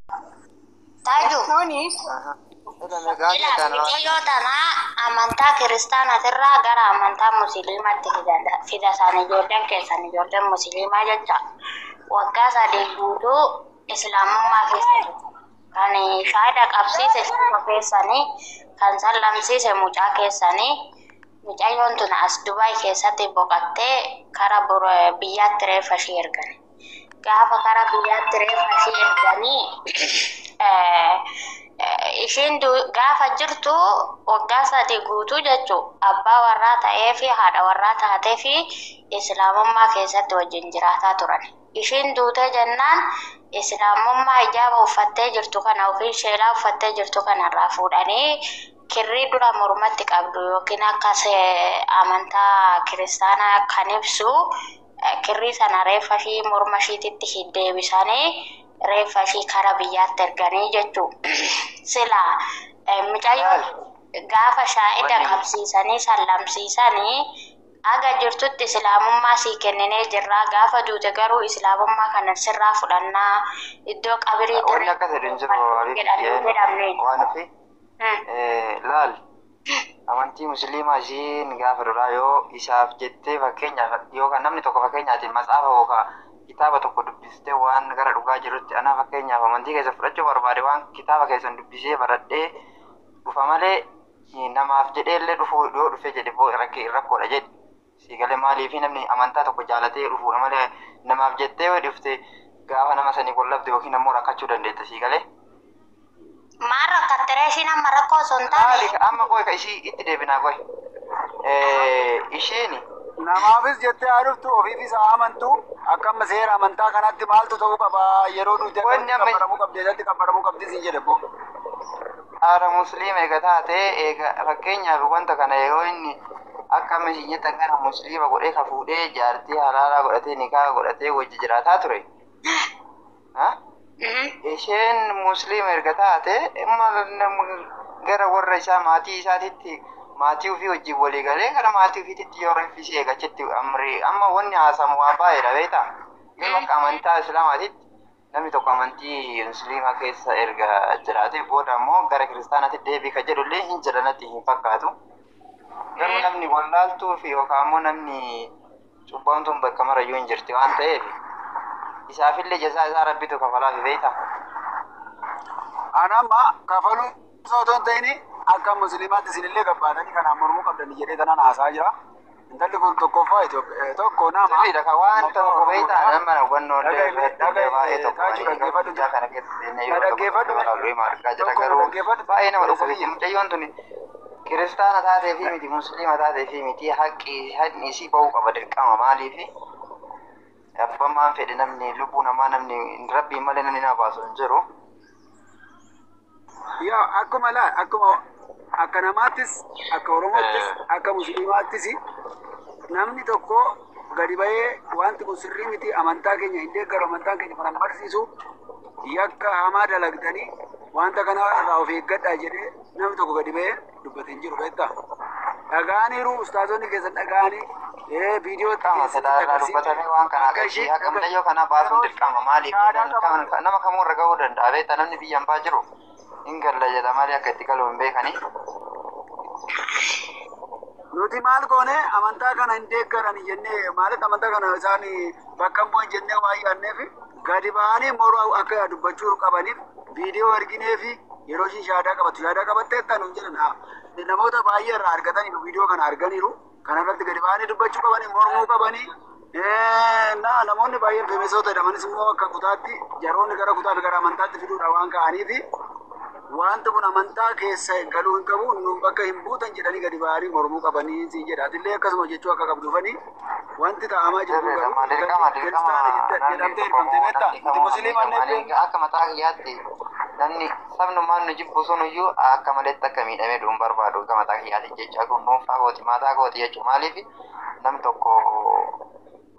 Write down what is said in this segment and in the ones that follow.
Taaju. Jechuunis Ilaa mucayyoo tanaa amantaa kiristaanaatirraa gara amantaa musliimaatti fidasan ijoolleen keessan ijoolleen musliimaa jecha waggaa 3 guutuu islaamummaa keessa jiru. Kan shaada qabsiise sirba keessanii kan sallamsiise mucaa keessanii mucayyoon tun as Dubaay keessatti boqottee kara biyyaatti reeffa ishee ergan. Gaafa kara biyyaatti reeffa ishee erganii ishiin gaafa jirtu waggaa 3 guutuu jechuu abbaa warraa ta'ee fi haadha warraa taatee fi islaamummaa keessatti wajjin jiraataa turan. Ishiin duutee jennaan islaamummaa ijaaba uffattee jirtu kana ofii sheelaa uffattee jirtu kanarraa fuudhanii kirrii dura mormatti qabdu yookiin akka amantaa kiristaanaa kan ibsu kirrii sana reeffa ishii morma ishiititti deebisanii reeffa ishii kara biyyaatti erganii jechuu. Sila mucayyoon gaafa shaa'ida qabsiisanii sallamsiisanii haga jirtutti islaamummaa sii kenninee jirraa gaafa duute garuu islaamummaa kana sirraa fudhannaa iddoo qabirii Wanni akkas jedhu hin jiru jedhamne. Waan ofii laal amantii musliimaa ishiin gaafa duraa yoo isaaf jettee fakkeenyaaf yookaan namni tokko fakkeenyaatiin matsaafa yookaan kitaaba tokko dubbistee waan gara dhugaa jirutti ana fakkeenyaaf amantii keessa fudhachuu barbaade waan kitaaba keessan dubbisee baradhee dhufa malee namaaf jedhee illee dhufuu yoo dhufe jedhe rakkoodha jedhe. Siigalee maaliif namni amantaa tokko jaalatee dhufuudha malee namaaf jettee yoo dhufte gaafa nama sanii wallabde yookiin ammoo rakkachuu dandeetta siigalee. Maal rakkatteree ishiin amma rakkoo osoo hin taane. Maali amma qoy ka ishii itti deebinaa qoy. Ishiin Namaafis jettee haa dhuftu ofiifis haa amantu akka amma seera amantaa kanatti maaltu ta'uu qaba yeroo duute Wanni akkamitti amma qabbaramuu qabdi eessatti qabbaramuu qabdi siin jedhe boo. Haadha musliima eega taate eega fakkeenyaaf wanta kana yoo inni akka amma isin jettan kana musliima godhee ka fuudhee jaartii halaalaa godhatee nikaa godhatee wajji jiraataa ture. Isheen musliima erga taate gara warra isaa maatii isaatitti maatii ofii wajjin walii galee gara maatii ofiititti yoo reeffi ishee eegachitti amri amma wanni haasamu waan baay'eedha beektaa. Garuu akka amantaa islaamaatitti namni tokko amantii musliimaa keessa erga jiraate booda ammoo gara kiristaanaatti deebii ka jedhullee hin jira natti hin fakkaatu. Garuu namni wallaaltuu fi yookaan ammoo namni cubbaan tun bakka marayyuu hin jirti waan ta'eef isaafillee jazaa isaa rabbitu kafalaafi beektaa. Ana amma kafaluu osoo otoo hin ta'in akka musliimaatti isinillee gabbaatanii kanaan mormuu qabdanii jedhee tanaan haasaa jira. Intalli kun tokkoffaa Itoophiyaa tokko nama Sirriidha ka waan lammaffaa tokko beektaa Oromoodha. nama hubannoo illee Dhaga'i irratti illee baay'ee dhaga'i tokko taachuu dhaggeeffadhu guddaa kana keessa seennee na yeroo tokko dhaggeeffadhu tokko ilaallu hima argaa jira tokko na garuu dhaggeeffadhu baay'ee nama obboleessa dhukkubsitti kiyya. mucayyoon tuni kiristaana taatee fi miti musliima taatee fi miti haqqi haqni isii ba'uu qaba dirqama maaliifi abbammaan fedhe namni lubbuu namaa namni rabbiin malee namni nama baasu hin jiru. Yaa akkuma laa akkuma akka namaattis akka Oromoottis akka musliimaattis namni tokko gadi ba'ee wanti kun sirrii miti amantaa keenya hin deeggaru amantaan keenya kana hin barsiisu yakka hamaa dalagdanii wanta kana irraa of eeggadhaa jedhee namni tokko gadi ba'ee dubbate hin jiru beektaa. Dhaga'aniiru ustaazonni keessan dhaga'anii viidiyoo Dirqama keessatti sadarkaa agarsiifne dubbatamee waan kana akka ishee ishee haqa mucayyoo kanaa baasuun yeroo dirqama isheen maaliif shaadaa qabattu nama kamuu irra gahuu danda'a beektaa namni biyya hambaa jiru hin galla jedha malee akka itti galu hin beekani. Nuti maal goone amantaa kana hin deeggaran jennee maaliif amantaa kana isaan bakka hin bu'an jennee waan yaadneef gadi ba'anii moruu akka dubbachuu qabaniif viidiyoo erginee fi yeroo ishiin shaadaa qabattu shaadaa qabattee akka nuun jedhan namoota baay'ee irraa argataniiru viidiyoo kana arganiiru kana irratti gadi ba'anii dubbachuu qabanii mormuu qabanii na namoonni baay'een femesoota jedhamanis immoo akka kutaatti jaroonni gara kutaa fi gara amantaatti fiduudha waan ka'aniifi wanti kun amantaa keessa galuu hin qabu nu bakka hin buutan jedhanii gadi ba'anii mormuu qabanii siin jedha. Atillee akkasuma jechuu akka qabduufanii wanti ta'amaa jiru kun Dirqama garuu dirqama intalli dirqama kiristaana namni jedhamtee tokko ergamte moo beektaa namni nuti kamuu musliima miidhamu illee ani akka mataa kiyyaatti namni sabnummaan nu jibbu sun iyyuu akka maletti akka miidhamee du'u hin barbaadu akka mataa kiyyaatti jecha kun dhuunfaa kooti mataa kooti jechuun maaliif namni tokko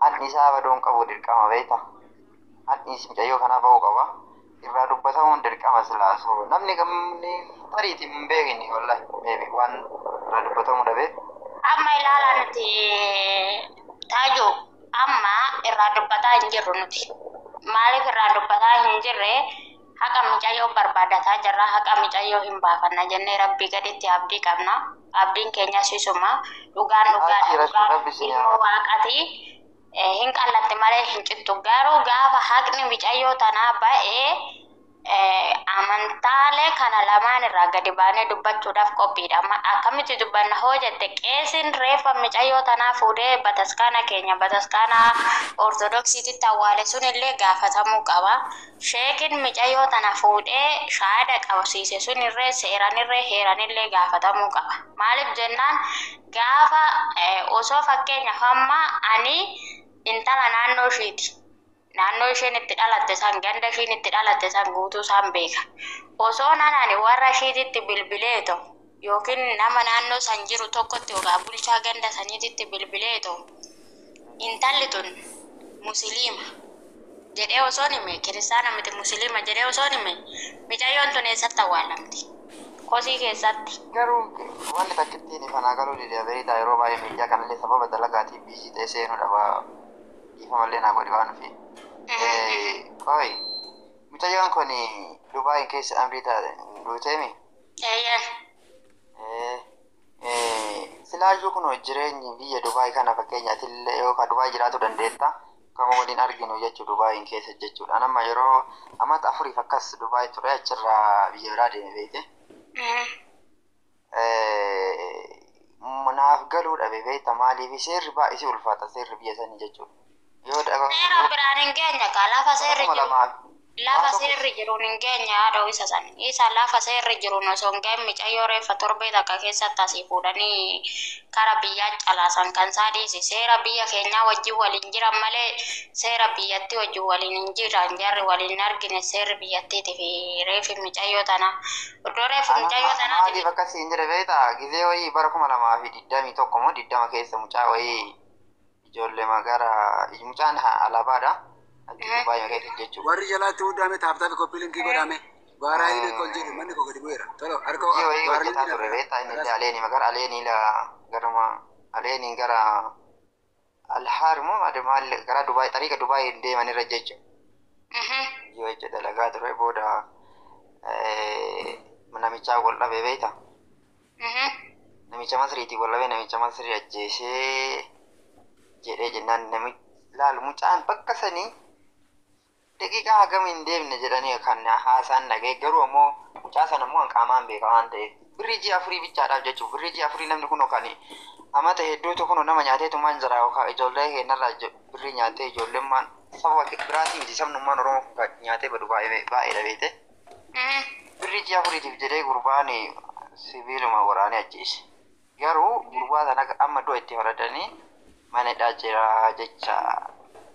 haqni isaa baduu hin qabu dirqama beektaa haqni mucayyoo kanaa ba'uu qaba irraa dubbatamuun dirqama silaa so namni gamni tariitiin hin beekni wallahi maybe waan irraa dubbatamuu dhabeef. Amma ilaalaa nuti taaju amma irraa dubbataa hin jirru nuti. Maaliif irraa dubbataa hin jirre haqa mucayyoo micayyoo barbaadataa jirra. Haqa micayyoo hin baafanna jennee rabbii gaditti abdii qabna. Abdiin keenya sisuma. Dhugaan dhugaadha. Rabbi Dhugaan rabbi isin ilmoo haa waaqati. Hin qallatti malee hin cittu. Garuu gaafa haqni micayyoo tanaa ba'ee amantaalee kana lamaan irraa gadi baanee dubbachuudhaaf qophiidha. Akkamitti dubbanna hoo jette, qeesiin reeffa micayyoo tanaa fuudhee bataskaana keenya bataskaana ortodoksiititti awwaale sunillee gaafatamuu qaba. Sheekin micayyoo tana fuudhee shaada qabsiise sunirree seeranirree heeranillee gaafatamuu qaba. Maaliif jennaan gaafa osoo fakkeenyaaf amma ani intala naannoo ishiiti. Naannoo isheen itti dhalatte san, ganda isheen itti dhalatte san guutuu isaan beeka. Osoo nan ani warra ishiititti bilbileeto yookiin nama naannoo san jiru tokkotti yookaan bulchaa ganda saniititti bilbileeto intalli tun musliima jedhee osoo hime, kiristaana miti musliima jedhee osoo hime, micayyoon tun eessatti awwaalamti? Kosii keessatti. Garuu wanni takkittiin ifanaa galuu dide beektaa, yeroo baay'ee miidiyaa kanallee sababa dalagaatiif busy ta'ee seenuu dhaba, dhiifamallee naa godhi waan ofi. Qoy, mucayyoon kun Dubaayin keessa amrii taate duuteemi? Eeyyan. Silaayyuu kun jireenyi biyya Dubaay kana fakkeenyaaf illee yoo ka Dubaay jiraatu dandeetta kama waliin arginu jechuu Dubaayin keessa jechuudha. An amma yeroo amata 4f akkas Dubaay ture, achirraa biyya biraa deeme beekte. Naaf galuu dhabe beekta, maaliif seerri baay'ee ulfaata seerri biyya sanii jechuudha. Yoo Seera biraan hin geenye kaa lafa seerri kuma jiru. lamaaf Lafa waan tokko seerri jiruun hin geenye haadha isa san. Isa lafa seerri jiruun osoo hin geenye micayyoo reeffa torbee takka keessatti asii fuudhanii kara biyyaa calaasan kan isaa dhiisi. Seera biyya keenyaa wajjin waliin jiran malee seera biyyattii wajjin waliin hin jiran, jarri waliin hin argine seerri biyyattiitii fi reeffi micayyoo tanaa. Iddoo reeffi Anamma micayyoo tanaatiif maaliif akkasii hin jedhe beektaa, gizee wayii bara 2021 moo 20 keessa mucaa wayii ijoollee magara mucaan alaabaadha. Achi Dubaay keessa jechuudha. Warri jalaatti hundaame tap tap copy link godhame. Baaraa inni ol jedhu manni koo gadi bu'eera. Tolo harka Hojii wayii baaraa hojjetaa linkiin ture beektaa, inni illee aleenii magara aleenii la garuma aleenii gara alhaar moo maal maal gara Dubaay xariiqa Dubaay deeman irra jechuudha. Hojii hojii dalagaa ture, booda namichaa wal dhabe beektaa. Namicha Masriitii wal dhabee namicha Masrii ajjeesee jedhee jennaan nami laalu mucaan bakka sanii daqiiqaa hagam hin deemne jedhanii kan haasaan dhagee, garuu ammoo mucaa sana ammoo an qaamaan beeka waan ta'eef birrii ji'a 4 bichaadhaaf jechuudha. Birrii ji'a 4 namni kun kan amata hedduutu kun nama nyaateetumaan jira yookaan ijoollee keenyarraa birrii nyaatee ijoolleen saba biraatii miti, sabnummaan Oromoo kun kan nyaatee badu baay'ee baay'eedha beekte. Birrii ji'a 4tiif jedhee gurbaan sibiiluma waraanee ajjeese. Garuu gurbaa sana amma du'a itti faradanii mana hidhaa jira jecha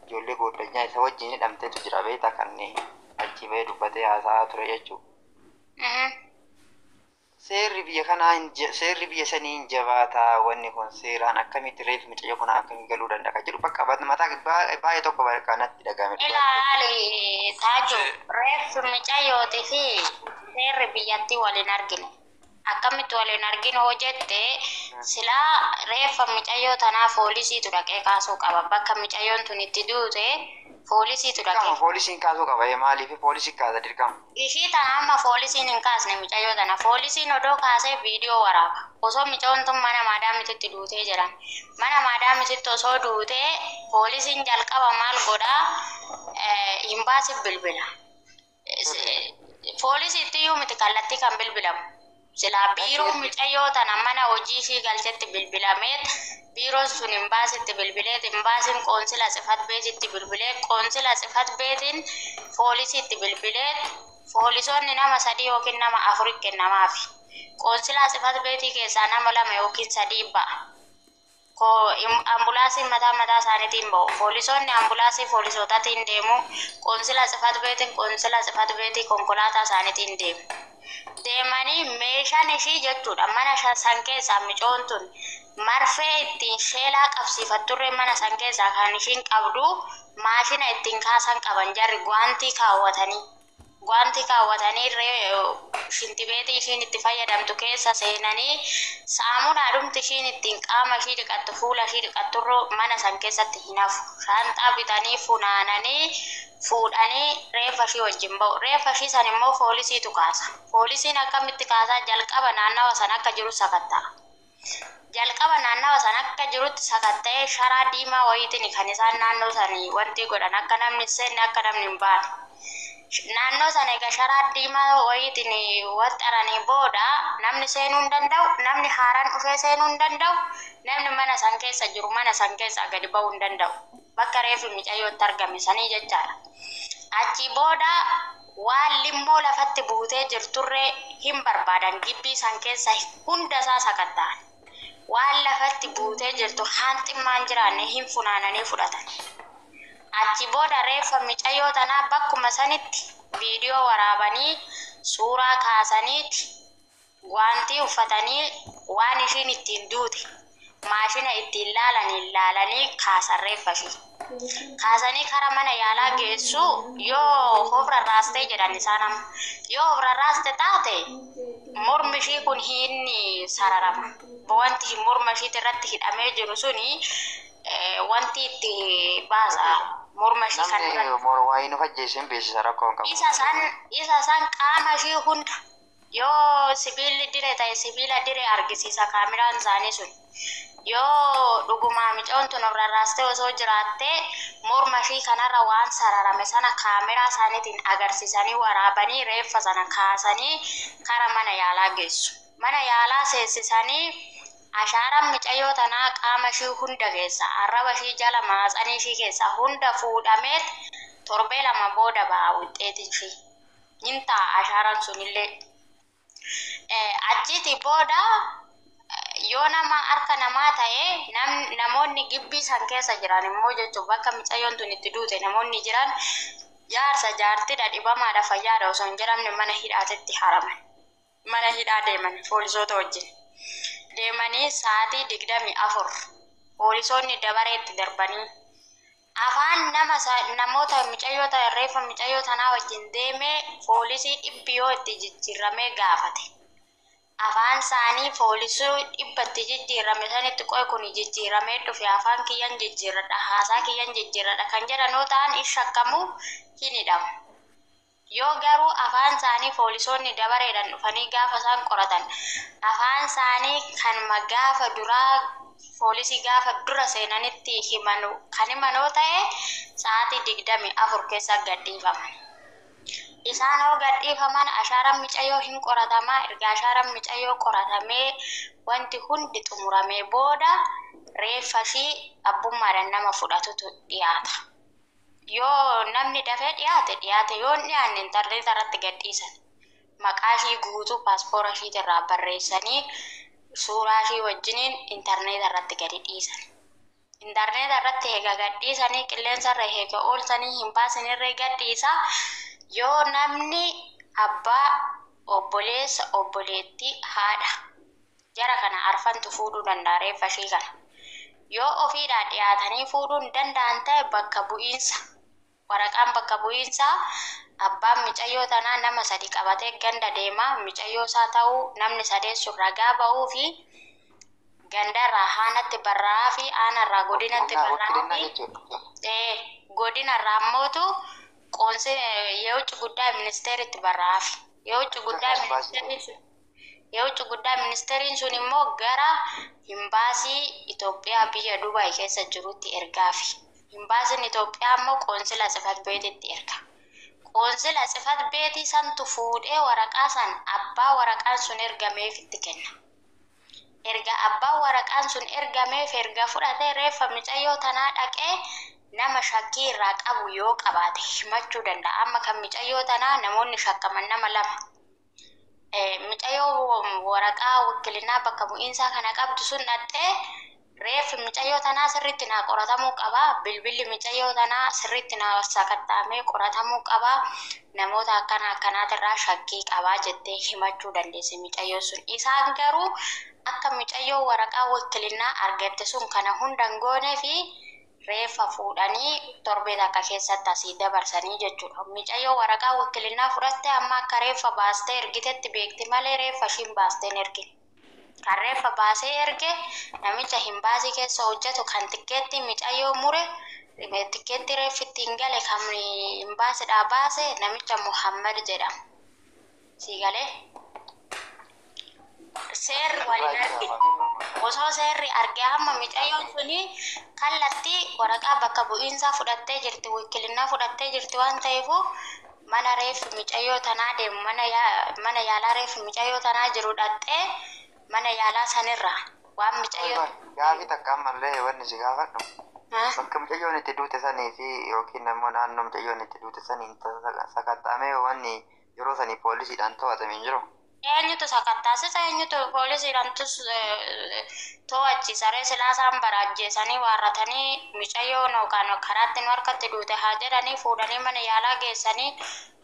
ijoollee goddanyaa isa wajjin hidhamteetu jira beektaa, kan achi bahee dubbatee haasa'aa ture jechuudha. Seerri biyya kanaa seerri biyya sanii hin jabaataa, wanni kun seeraan akkamitti reeffi mucayyoo kanaa akkamitti galuu danda'a kan jedhu bakka mataa baay'ee tokko bakka natti dhagahame. Ilaali Taaju, reeffi micayyootii fi seerri biyyattii waliin argine. Akkamitti waliin arginu hoo jette, silaa reeffa micayyoo tanaa poolisiitu dhaqee kaasuu qaba. Bakka micayyoon tun itti duute poolisiitu dhaqee. Dirqama poolisiin kaasuu qaba, maaliif poolisiin kaasa dirqama. Ishii tana amma poolisiin hin kaasne micayyoo tana. Poolisiin odoo kaasee viidiyoo waraaba. Osoo micayyoon tun mana maadaamititti duutee jiran. Mana maadaamititti osoo duutee poolisiin jalqaba maal godhaa? Hin baasif bilbila. Poolisiitti iyyuu miti kallattii kan bilbilamu. Silaa biiroo micayyoo tana mana hojii ishii galchetti bilbilameet, biiroon sun hin baasitti bilbileet, hin baasin qoonsila tsifat beetitti bilbilee, qoonsila tsifat beetiin poolisiitti bilbileet, poolisoonni nama sadii yookiin nama afur kennamaafi. Qoonsila tsifat beetii keessaa nama lama yookiin sadii ba'a. Ambulaansiin mataa mataa isaaniitiin ba'u. Poolisoonni ambulaansii poolisootaatiin deemu. Qoonsila tsifat beetiin qoonsila tsifat beetii konkolaataa isaaniitiin deemu. Deemanii meeshaan ishii jechuudha mana san keessaa micoon tun marfee ittiin sheelaa qabsiifatturree mana san keessaa kan ishiin qabdu maashina ittiin kaasan qaban, jarri gwaantii kaawwatanii. Gwaantii kaawwatanii shintibeetii ishiin itti fayyadamtu keessa seenanii saamunaa dhumti ishiin ittiin qaama ishii dhiqattu, fuula ishii dhiqatturroo mana san keessatti hin hafu. Shaanxaa bitanii funaananii Fuudhanii reeffa ishii wajjin ba'u. Reeffa ishii san immoo poolisiitu kaasa. Poolisiin akkamitti kaasaa? Jalqaba naannawa san akka jiru sakatta'a. Jalqaba naannawa san akka jirutti sakatta'ee sharaa diimaa wayiitiin kan isaan naannoo sanii wanti godhan, akka namni hin seenne, akka namni hin baane. Naannoo sana egaa sharaa diimaa wayiitiin waxxaranii booda namni seenuu hin danda'u, namni haaraan dhufee seenuu hin danda'u, namni mana san keessa jiru mana san keessaa gadi ba'uu hin danda'u. Bakka reeffi mucayyootti argame sanii jechaadha. Achi booda waan limmoo lafatti buutee jirturree hin barbaadan, gibbii san keessa hunda isaa sakatta'an. Waan lafatti buutee jirtu haanximmaan jiraanne hin funaananii fudhatan. Achi booda reeffa mucayyoo tanaa bakkuma sanitti viidiyoo waraabanii suuraa kaasaniiti guwaantii uffatanii waan ishiin ittiin duute maashina ittiin laalaniin laalanii kaasan reeffa ishii. Kaasanii kara mana yaalaa geessu. Yoo of rarraastee jedhan isaan amma. Yoo of rarraaste taate mormi ishii kun hin sararama. Wanti morma ishiitti irratti hidhamee jiru suni wanti itti baasa morma ishii kan Namni irratti. waa'ee nu ajjeese hin beeksisa, rakkoo hin qabu. Isa san qaama ishii hunda yoo sibiilli dire ta'e sibiila dire argisiisa kaameraan isaanii sun. Yoo dhugumaa mucoon tun of rarraastee osoo jiraattee morma ishii kanarra waan sararame sana kaameraa isaaniitiin agarsiisanii waraabanii reeffa sana kaasanii kara mana yaalaa geessu. Mana yaalaa seensisanii ashaaraan mucayyoo tanaa qaama ishii hunda keessa, arraba ishii jala, maatsanii ishii keessa hunda fuudhameet torbee 2 booda ba'a wixxeetiin ishii. Hin ta'a ashaaraan sunillee. Achiiti booda yoo nama harka namaa ta'e, namoonni gibbii san keessa jiran immoo jechuun bakka mucayyoon tun itti duute namoonni jiran jaarsa jaartidha, dhibamaadha, fayyaadha osoo hin jedhamne mana hidhaatitti haraman. Mana hidhaa deeman poolisoota wajjin. Deemanii sa'aatii 24 poolisoonni dabareetti darbanii afaan nama namoota mucayyoo reeffa mucayyoo tanaa wajjin deemee poolisii 100 yoo itti jijjiiramee gaafate. Afaan isaanii poolisii 100 itti jijjiirame sanitti qoy kun jijjiiramee dhufe, afaan kiyyan jijjiirradha, haasaa kiyyan jijjiirradha kan jedhan yoo ta'an hin shakkamu, hin hidhamu. Yoo garuu afaan isaanii poolisoonni dabareedhaan dhufanii gaafa isaan qoratan afaan isaanii kanuma gaafa duraa poolisii gaafa dura seenanitti himanu kan himan yoo ta'e sa'aatii 24 keessa gadhiifaman. Isaan hoo gadhiifaman ashaaraan mucayyoo hin qoratamaa. Erga ashaaraan mucayyoo qoratamee wanti hundi xumuramee booda reeffa ishii abbummaadhaan nama fudhatutu dhiyaata. Yoo namni dafee dhiyaate dhiyaate, yoo hin dhiyaanne intarneeta irratti gadhiisan. Maqaa ishii guutuu paaspoora ishiitirraa barreessanii suuraa ishii wajjiniin intarneeta irratti gadi dhiisan. Intarneeta irratti eega gadhiisanii qilleensarra eega oolsanii hin baasinirree gadhiisa. Yoo namni abbaa, obboleessa, obboleettii, haadha jara kana arfantu fuudhuu danda'a reeffa ishii kana. Yoo ofiidhaa dhiyaatanii fuudhuu hin danda'an ta'e bakka bu'iinsa waraqaan bakka bu'iinsaa abbaan mucayyoo tanaa nama sadi qabatee ganda deemaa, mucayyoo isaa ta'uu namni sadeessu ragaa ba'uu fi gandarraa haanatti barraa'aa fi aanarraa godinatti barraa'aa Wakiilinnaa fi jechuudha. Godinarraa ammootu qoonsi የውጭ ጉዳይ ሚኒስቴር itti barraa'aaf. የውጭ ጉዳይ ሚኒስቴር sun የውጭ ጉዳይ ministeeriin sun immoo gara imbaasii Itoophiyaa biyya Dubaay keessa jirutti ergaafi. Imbaasiin Itoophiyaa immoo qoonsila tsifat beetitti erga. Qoonsila tsifat beetii santu fuudhee waraqaa san abbaa waraqaan sun ergameefitti kenna. Erga abbaan waraqaan sun ergameef erga fudhatee reeffa mucayyoo tanaa dhaqee nama shakkii irraa qabu yoo qabaate himachuu danda'a. Amma kan mucayyoo tanaa namoonni shakkaman nama lama. Mucayyoo waraqaa wakilinaa bakka bu'iinsaa kana qabdu sun dhaqxee reeffi mucayyoo tanaa sirriitti naa qoratamuu qaba. Bilbilli mucayyoo tanaa sirriitti naa sakatta'amee qoratamuu qaba. Namoota akkana akkanaatirraa shakkii qabaa jettee himachuu dandeessi mucayyoo sun. Isaan garuu akka mucayyoo waraqaa wakilinaa argatte sun kana hunda hin goonee fi reeffa fuudhanii torbee takka keessatti asii dabarsanii jechuudha. Mucayyoo waraqaa wakilinaa fudhatte amma akka reeffa baastee ergitetti beekti malee reeffa ishiin baastee hin ergine. Kan reeffa baasee erge namicha imbaasii keessa hojjetu kan tikkeetti mucayyoo mure. Tikkeetti reeffi ittiin gale kan imbaasidhaa baase namicha Muhammad jedhama. Sii galee? Seerri waliin arge. Osoo seerri argee hamma mucayyoon suni kallattii waraqaa bakka bu'iinsaa fudhattee jirti, wikkilinnaa fudhattee jirti waan ta'eefu mana reeffi mucayyoo tanaa deemu mana yaalaa reeffi mucayyoo tanaa jiru dhaqxee mana yaalaa sanirraa waan mucayyoo Gaafii takka ammallee wanni si gaafadhu. Bakka mucayyoon itti duute sanii fi yookiin ammoo naannoo mucayyoon itti duute saniin sakatta'amee wanni yeroo sanii poolisiidhaan to'atame hin jiru. Eenyutu sakattaasisa, eenyutu poolisiidhaan to'achiisa ree? Silaa isaan baraajjeesanii waarratanii mucayyoon yookaan karaatti nu harkatti duute haa jedhanii fuudhanii mana yaalaa geessanii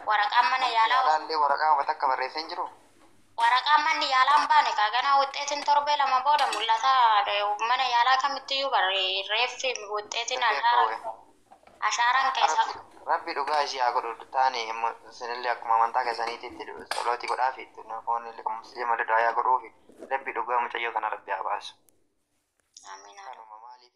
waraqaan mana yaalaa Yaalaallee waraqaa waan takka barreessee hin jiru. Waraqaan manni yaalaa hin baane kaaganaa wuxxeetiin torbee 2 booda mul'ata. Mana yaalaa kamittiyyuu barre reeffi wuxxeetiin ashaaraan keessa. Rabbi dhugaa ishii haa godhu taani isinillee akkuma amantaa keessaniitti solootii godhaafi namoonni musliima du'aa haa godhuufi, Rabbi dhugaa mucayyoo kana Rabbi haa baasu. Amiin. Kanuma maaliif